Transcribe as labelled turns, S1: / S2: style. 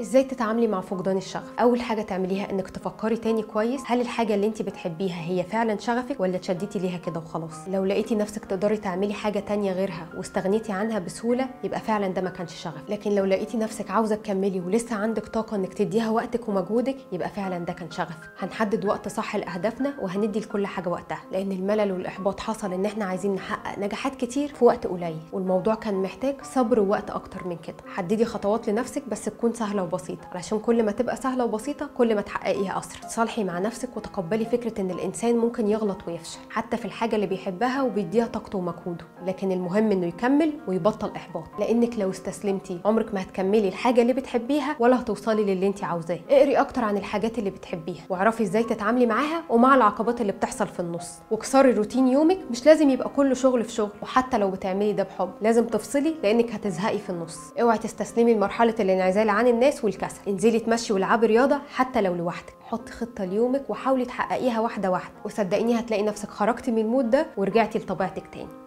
S1: ازاي تتعاملي مع فقدان الشغف؟ اول حاجة تعمليها انك تفكري تاني كويس، هل الحاجة اللي انت بتحبيها هي فعلا شغفك ولا اتشدتي ليها كده وخلاص؟ لو لقيتي نفسك تقدري تعملي حاجة تانية غيرها واستغنيتي عنها بسهولة يبقى فعلا ده ما كانش شغف. لكن لو لقيتي نفسك عاوزه تكملي ولسه عندك طاقة انك تديها وقتك ومجهودك يبقى فعلا ده كان شغفك. هنحدد وقت صح لاهدافنا وهندي لكل حاجة وقتها، لان الملل والاحباط حصل ان احنا عايزين نحقق نجاحات كتير في وقت قليل، والموضوع كان محتاج صبر ووقت اكتر من كده. حددي خطوات لنفسك بس تكون سهلة وبسيطة، علشان كل ما تبقى سهلة وبسيطة كل ما تحققيها اسرع. تصالحي مع نفسك وتقبلي فكرة ان الانسان ممكن يغلط ويفشل حتى في الحاجة اللي بيحبها وبيديها طاقته ومجهوده، لكن المهم انه يكمل ويبطل احباط، لانك لو استسلمتي عمرك ما هتكملي الحاجة اللي بتحبيها ولا هتوصلي للي انت عاوزاه. اقري اكتر عن الحاجات اللي بتحبيها واعرفي ازاي تتعاملي معاها ومع العقبات اللي بتحصل في النص، وكسري روتين يومك. مش لازم يبقى كله شغل في شغل، وحتى لو بتعملي ده بحب لازم تفصلي لانك هتزهقي في النص. اوعي تستسلمي لمرحلة الانعزال عن الناس والكسل، انزلي تمشي والعبي رياضة حتى لو لوحدك. حطي خطه ليومك وحاولي تحققيها واحدة واحدة، وصدقيني هتلاقي نفسك خرجتي من ال mood ده ورجعتي لطبيعتك تاني.